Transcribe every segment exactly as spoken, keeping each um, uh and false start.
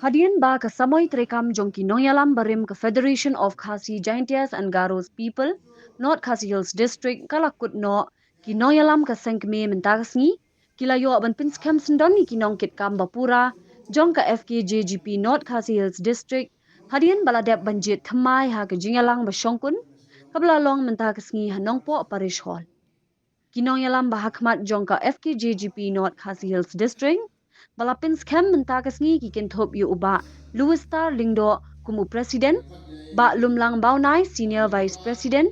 Hadien ba ka samoi treikam jong ki nongïalam barim ka Federation of Khasi Jaintias and Garos People, North Khasi Hills District, ka la kut noh, ki nongïalam ka seng kmie mynta ka sngi ki la ïoh ban pynskhem syndon ïa ki nongkitkam ba pura jong ka F K J G P North Khasi Hills District hadien ba la dep ban jied thymmai ha ka jingïalang ba shongkun kaba la long mynta ka sngi ha Nongpoh Parish Hall. Ki nongïalam ba ha khmat jong ka F K J G P North Khasi Hills District ba la pynskhem mynta ka sngi ki kynthup ïa u Bah Louis Star Lyngdoh kum u President, Bah Lumlang Baunai, Senior Vice President,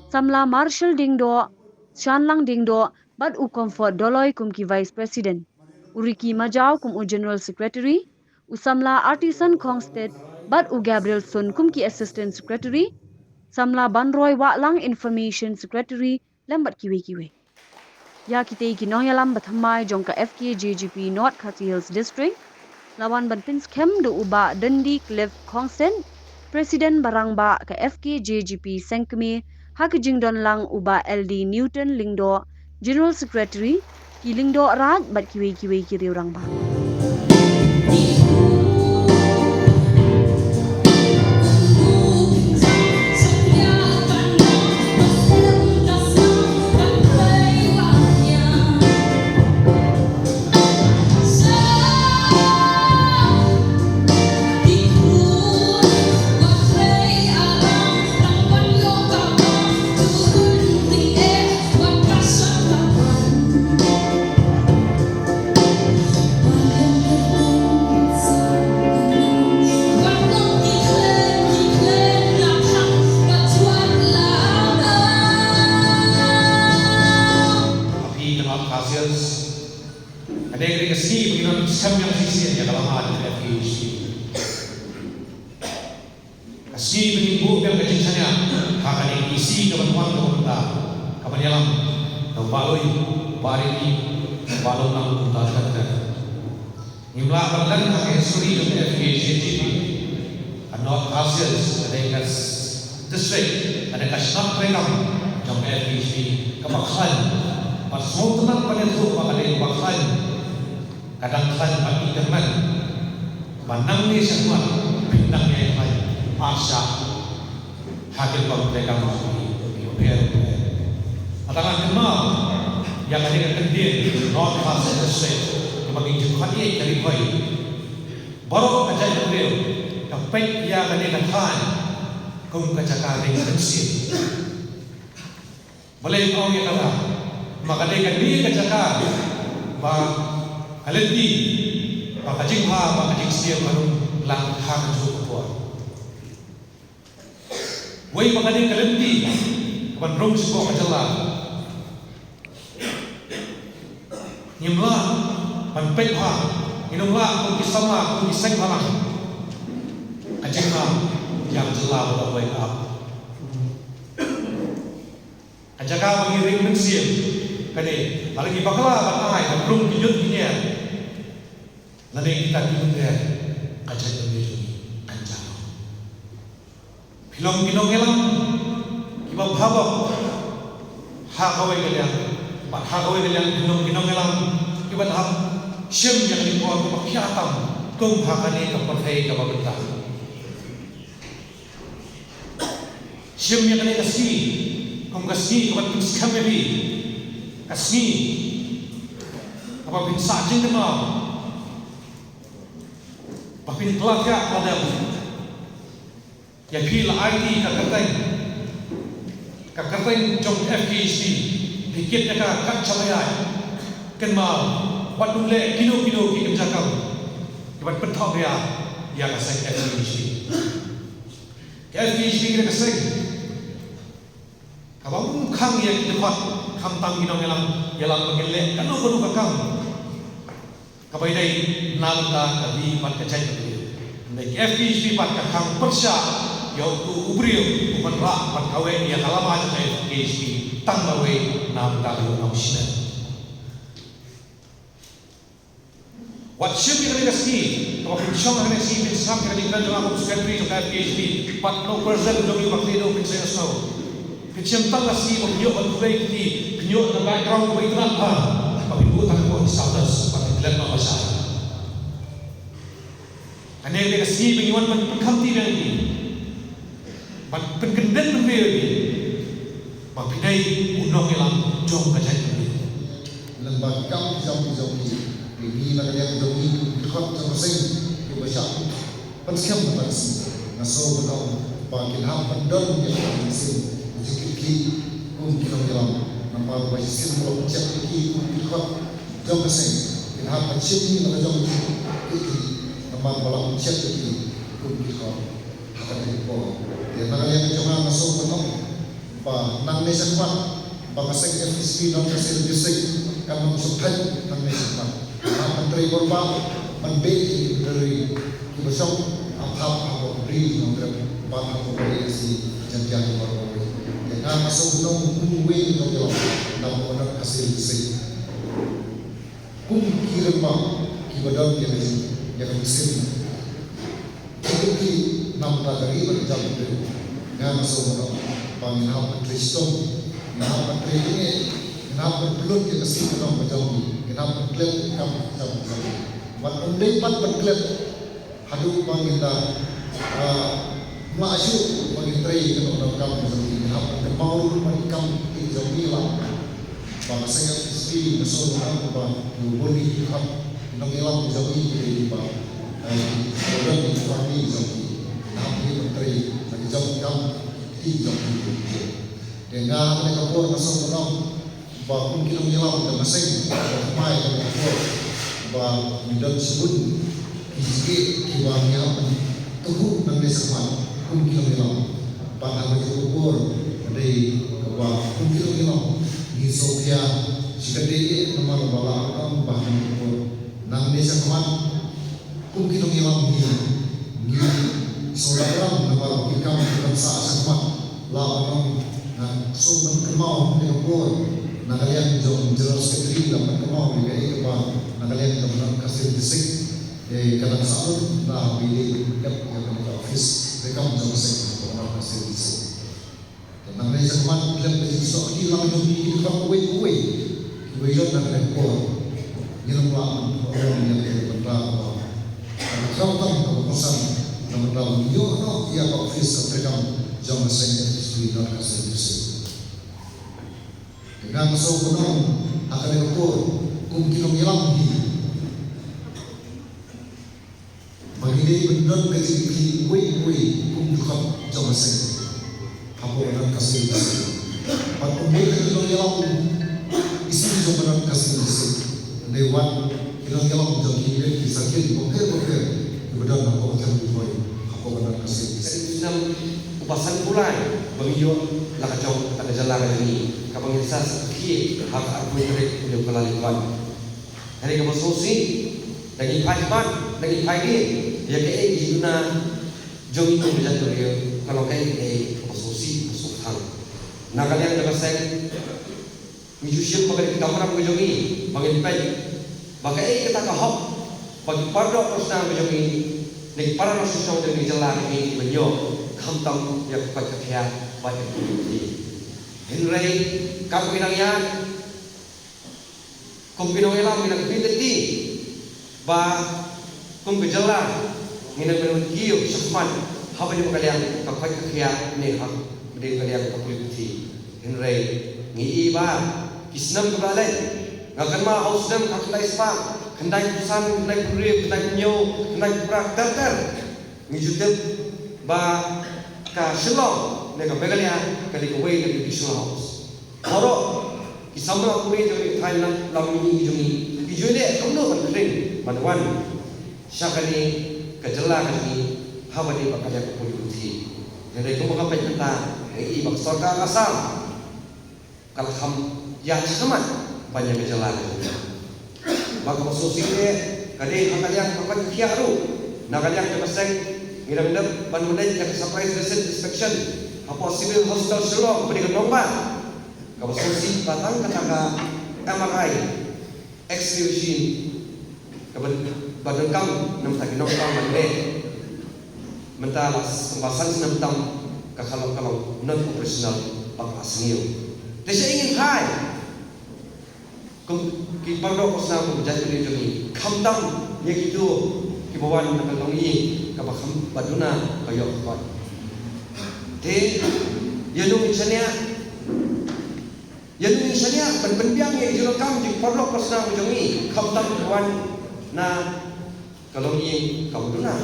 Samla Marshall Diengdoh, Shanlang Diengdoh bad u Comfort Doloi kum ki Vice President, u Ricky Majaw kum u General Secretary, u Samla Artisan Khongstead bad u Gabriel Sun kum ki Assistant Secretary, Samla Banroi Wahlang, Information Secretary, lem bad kiwei kiwei. Ïa kitei ki nongïalam ba thymmai jong ka F K J G P North Khasi Hills District la wan ban pynskhem da u Bah Dundee Cliff Khongstead, President ba rangbah ka F K J G P sengkmie, ha ka jingdon lang u Bah L D Newton Lyngdoh, General Secretary, ki Lyngdoh Raid bad kiwei kiwei ki riew rangbah. Ka dei ka sngi ba ngin ym skhem biang shisien ïa ka lama jong ka F K J G P. Ka sngi ba ngin buh biang ka jingshaniah ha kane ka E C kaban wan kaba mynta, kaban ïalam da u Bah Lui, u Bah Ricky, u Bah Lumlang, kumta ter ter. Ngim lah ban len ha ka history jong ka F K J G P, ka North Khasi Hills ka dei ka s-, district, ka dei ka shnat treikam jong ka F K J G P kaba khlaiñ. Bad sngewtynnat ban ïathuh ba ka dei kaba khlaiñ. Ka dang khlaiñ bad ki kyrmen ba nangne shakhmat phin dang ïai khlaiñ arshah ha ki rukom treikam ki bapher bapher. Lada ngan kynmaw ïa kane ka kyndit North Khasi Hills District kaba ngi ju khot ïa ka Ri Bhoi, baroh ka jaitbynriew ka peit ïa kane ka thaiñ kum ka jaka ring mynsiem. Balei nga ong ïa kata? Ma ka dei kane ka jaka ba ka lynti, ba ka jingbha, ba ka jingsniew ka rung lang ha kajuh ka por. Wei ma ka dei ka lynti kaban rung shapoh ka jylla. Ngim lah ban peit bha, ngin ym lah kum ki samla, kum ki seng bhalang. Ka jingbha ïa ka jylla ba ka wei ka ap. Ka jaka ba ngi ring mynsiem, kane, lada ngi bakla ban ai ban rung ki ñiut ki ñier, lane kita ki lynter, ka jaitbynriew jong ngi kan jam. Phi long ki nongïalam kiba bha bok ha kawei ka liang, bad ha kawei ka liang phi long ki nongïalam kiba hap shim ïa ka lynti kaba khia tam kum ha kane ka pyrthei kaba mynta. Shim ïa kane ka sngi kum ka sngi kaban pynskhem ïa phi, ka sngi kaba phin sah jingkynmaw, ba phin kylla thiah kylla dem. Ïa phi la aiti ka kyrteng, ka kyrteng jong F K H P, phi kit ïa ka kat shaba ïaid. Kynmaw, wat ym leh kino kino ki kynja kam kiban pynthoh ria ïa ka seng F K H P. Ka F K H P ka dei ka seng kaba ym khang ïa ki dkhot, khamtam ki nongïalam ïalam ba kin leh kano kano ka kam kaba ïadei na bynta ka ri bad ka jaitbynriew. Hynrei ka F K H P pat ka khang pyrshah ïa uto u briew uban rah ban kaweh ïa ka lama jong ka F K H P tang marwei na bynta ka ïing ka sem. Wat shim ïa kane ka sngi, kaba phin shong ha kane ka sngi, phin sngap ïa kane ka jong nga kum u secretary jong ka F K H P, bad u president jong ngi u Bah Khlieh Doh, phin sngewsih. Phin shim tang ka sngi ba phin ïoh ban khublei kti, phin ïoh na background kaba itynnad bha, ba phin buh tang ka por Kane ka dei ka sngi ba ngi wan ban pynkhamti ïa phi, ban pynkyndit pynbeit ïa phi ba phi dei u nongïalam jong ka jaitbynriew. Lem bad ki kam ki jong ki jong ki, ngi na ka liang jong ngi ki dkhot jong ka seng kiba shah ban skhem na ka seng. Nga sngew ban ong ba kin hap ban don ïa ka mynsiem jingkitkhlieh kum ki nongïalam. Namar ba shisien ba la pynshep ïa ki kum ki dkhot jong ka seng, kin hap ban shim ïa la ka jong ka jingkitkhlieh. Namar ba la pynshep ïa ki kum ki dkhot ha kane ka por. Te na ka liang jong nga, nga sngew ban ong ba nangne shakhmat ba ka seng F K S P North Khasi Hills District kan long shongthait nangne shakhmat. Hap ban trei bor bha ban beh ïa ki Bynriew kiba shong ap hap hapoh Ri Nongkrem bad hapoh Ri Khasi Jaiñtia baroh kawei. Te nga, nga sngew ban ong kum uwei u nongïalam na North Khasi Hills District, kum ki rangbah kiba don ïa ka jing, ïa ka mynsiem jingkitkhlieh na ka bynta ka ri bad ka jaitbynriew, nga, nga sngew ban ong ba ngin hap ban trei shitom, ngin hap ban trei bniah, ngin hap ban pynlut ïa ka sngi ka dong ka jong ngi, ngin hap ban klet ïa ka kam ka jong ngi. Bad ym dei pat ban klet haduh ba ngin da, ah, mlien shuh ba ngin trei ïa ka dohnud kam ka jong ngi, ngin hap ban kynmaw ruh ba ka kam ka jong ngi la. Ba ka seng F K S P ka sngew ban ong ba ngi bun ki dkhot, ki nongïalam ki jong ngi ki dei kiba, eh, ki don ki family ki jong ngi, ngin hap ban trei na ki jong ki kam ki jong ngi. Te nga ha kane ka por nga sngew ban ong ba kum ki nongïalam jong ka seng, ba thymmai ha kane ka por ba ngi don shibun ki jingeh kiba ngi hap ban kyrkhu nangne shakhmat kum ki nongïalam. Bad ha kane ka por ka dei kaba kum ki nongïalam ngi sngewkhia shikatdei eh, namar ba la ong ba ha kane ka por nangne shakhmat kum ki nongïalam hi ngi sngewdap ram namar ba ki kam ki kam sah shakhmat. La ban ong, nga sngew ban kynmaw ha kane ka por na ka liang jong General Secretary, la ban kynmaw ïa kaei kaba na ka liang jong North Khasi Hills District, eh, ka dang sah lut na ba ïadei bad ka office treikam jong ka seng jong North Khasi Hills District. Te nangne shakhmat khlem ka jingsnoh kti lang jong ngi ki dkhot uwei pa uwei kiba ïoh na kane ka por, ngin ym lah ban ïoh ïa ka bynta kaba, kaba khraw tam kaba kongsan na bynta ban ïoh noh ïa ka office ka treikam jong ka seng F K S P North Khasi Hills District. Te nga sngew ban ong ha kane ka por kum ki nongïalam hi ba ngi dei ban don ka jingkitkhlieh uwei uwei kum ki dkhot jong ka seng hapoh North Khasi Hills District. Bad ym dei tang ki nongïalam isynei jong North Khasi Hills District, hynrei wat ki nongïalam jong ki, ki circle bapher bapher kiba don hapoh ka thaw Ri Bhoi hapoh North Khasi Hills District. Snem uba san phew lai ba ngi ïoh la ka jong kata ka jylla ka jong ngi kaba ngin sa sakhi ha ka arphew tarik u Kyllalyngkot. Hynrei kaba sngewsih, da ngi phai khmat, da ngi phai dien ïa kaei ka jingduna jong ngi kum ka jaitbynriew, ka long kaei kaei kaba sngewsih, kaba sngewthuh. Na ka liang jong ka seng ngi ju shim ba ka dei ka kamram ka jong ngi ba ngin peit ba kaei kata ka hok ba ki paralok parsnam ka jong ngi ne ki para nongshong shnong jong ngi, jylla ka jong ngi, ban ïoh, khamtam ïa ka koit ka khiah bad ïa ka pule puthi. Hynrei kam ki nang ïa kum ki nongïalam ngi nang pynleit ba kum ka jylla ngi nang pynleit shakhmat haba ïa ka liang ka koit ka khiah ne haba ïa ka liang ka pule puthi. Hynrei ngi i ba ki snem kiba la leit, nga kynmaw ha u snem khatkhyndai spah khyndaiphew san, khyndaiphew hynriew, khyndaiphew hynñiew, khyndaiphew phra, ter ter, ngi ju tip ba ka Shillong ne ka Meghalaya ka dei kawei na ki additional house. Baroh ki samla pule jong ngi, Thailand, Lamini jong ngi, ki ju leh kumno ban khring ban wan sha kane ka jylla ka jong ngi haba ïadei bad ka liang ka pule puthi. Hynrei kumba nga peit mynta, nga i ba ka sorkar Assam ka la kham ïaid shakhmat ban ïa ka jylla ka jong ngi. Bad kaba sngewsih te ka dei ha ka liang ka koit ka khiah ruh, na ka liang jong ka seng ngi dang dep ban leit ïa ka surprise visit inspection hapoh Civil Hospital Shillong kaba dei ka nongbah. Kaba sngewsih ba tang kata ka M R I X-ray machine kaba, ba donkam na ka bynta ki nongpang ban leh, mynta la kumba san snem tam ka long, ka long not operational, ba ka la sniew. Te shaei ngin phai kum ki paralok parsnam, kum ka jaitbynriew jong ngi, khamtam ïa kito Kiba wan na ka longïing kaba kham ba duna ka ïoh ka kot. Te ïa nongshaniah, ïa nongshaniah ban pynbiang ïa ki jingdonkam jingpyrshah pyrshah ka jong ngi, khamtam ka wan na ka longïing kaba duna.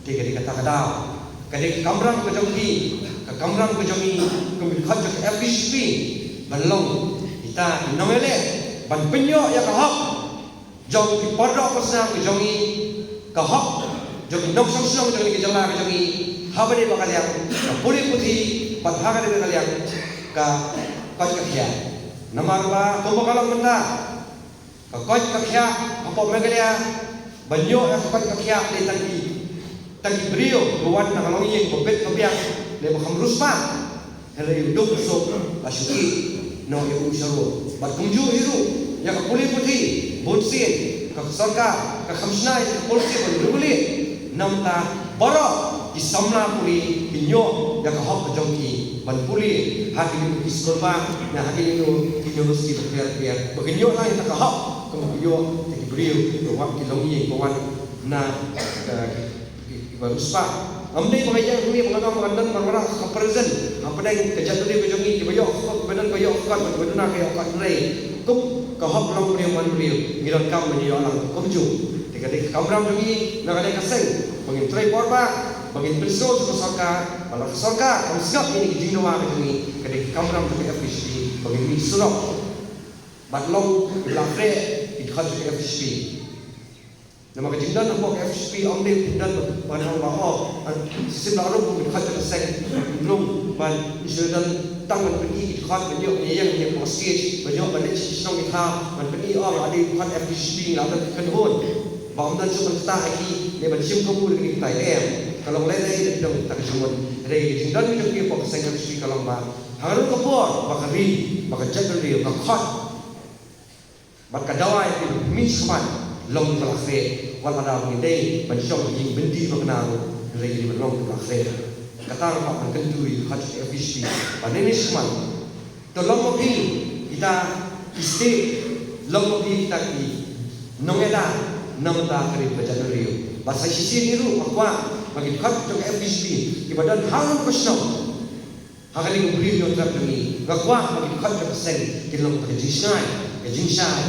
Te ka dei kata ka daw, ka dei ka kamram ka jong ki, ka kamram ka jong ngi kum ki khot jong ka F K J G P ban long kita ki nongïaleh ban pynïoh ïa ka hok jong ki pyrshah pyrshah ka jong ngi, ka hok jong ki nongshong shnong jong ngi, ka jylla ka jong ngi, ha ba dei ba ka liang ka pule puthi, bad ha ka dei ba ka liang ka koit ka khiah. Namar ba kumba ka long mynta, ka koit ka khiah hapoh Meghalaya, ban ïoh ïa ka koit ka khiah dei tang ki, tang ki briew ba wan na ka longïing ba bit ba biang, dei ba kham riewspah. Hynrei u duk u suk la shu kiew noh ïa u sha ruh. Bad kumjuh hi ruh ïa ka pule puthi, bunsien ka sorkar ka kham shna ïa ka policy ban regulate, namar ta baroh ki samla pule kin ïoh ïa ka hok ka jong ki ban pule ha kine ki skulbah, na ha kine ki university bapher bapher, ba kin ïoh lang ïa ka hok kumba ki ïoh ïa ki briew ba wan, ki longïing ba wan na, eh, ki, ki, kiba riewspah. Ym dei ba nga ïeng hangne ba nga ong ba nga don marwei ha present hapdeng ka jaitbynriew ka jong ngi, kiba ïoh ka hok, kiba don ba ïoh ka kot, kiba duna ka ïoh ka kot, hynrei kum ka hok long briew man briew, ngi donkam ban ïoh lang kumjuh. Te ka dei ka kamram jong ngi na ka dei ka seng ba ngin trei por ba, ba ngin pynsngew sha ka sorkar, ba la ka sorkar kam sngap ïa kine ki jingdawa ka jong ngi, ka dei ka kamram jong ka F K J G P ba ngin mih surok bad long kiba la khreh ki dkhot jong ka F K J G P. Namar ka jingdon hapoh ka F K J G P ym dei ka jingdon ban ong ba, oh, shisien la rung ki dkhot jong ka seng ban rung, ban shu don tang ban pyni ki dkhot, ban ïoh ban ïeng hapoh stage, ban ïoh ban leit sha shnong ki thaw ban pyni, oh, nga dei dkhot F K J G P, nga don ka kynhun. Ba ym don shuh ban ktah ha ki ne ban shim kabu da kine ki tai, em. Ka long lehse da ka dong kata ka jingmut. Hynrei ka jingdon ka jong ki hapoh ka seng F K J G P ka long ba hangne ka por ba ka ri, ba ka jaitbynriew ka khot bad ka dawa ïa ki ba mih shakhmat long kiba la khreh, wat lada ngi dei ban shong ha ïing byndi ba kynmaw ruh, hynrei ngi dei ban long kiba la khreh. Kata nga kwah ban kyntu ïa ki khot jong ka F K J G P ba ne ne shakhmat to long ma phi kita ki state, long ma phi kita ki nongïada na ka bynta ka ri ka jaitbynriew. Bad sa shisien hi ruh nga kwah ba ki khot jong ka F K J G P kiba don ha ka shnong, ha kane ka Bri Hynñiewtrep jong ngi, nga kwah ba ki dkhot jong ka seng kin long ka jingshngaiñ, ka jingshai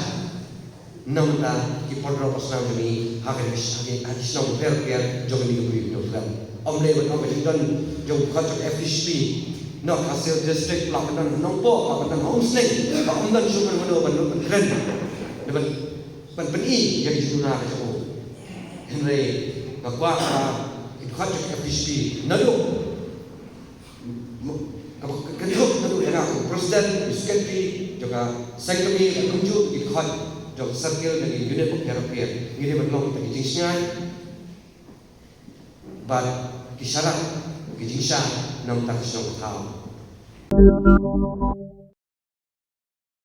na ka bynta ki pyrshah pyrshah jong ngi ha kane ka sh-, ha ki, ha ki shnong bapher bapher jong kane ka Bri Hynñiewtrep. Ym dei ban ong ka jingdon jong ki dkhot jong ka F K J G P na ka Khasi Hills District, la ban don ha Nongpoh, la ban don ha Umsning, la ym don shuh ban, ban, ban kren, ban, ban pyni ïa ka jingduna ka jong u. Hynrei nga kwah ba ki dkhot jong ka F K J G P naduh Mo-, ka, ka, ka, ka, ka, ka, ka, president, secretary, jong ka seng kmie, kumjuh ki dkhot jong ka circle, na ki unit bapher bapher. Ngi dei ban long kita ki jingshngaiñ bad ki sharak, ki jingshai na ka bynta ka shnong ka thaw.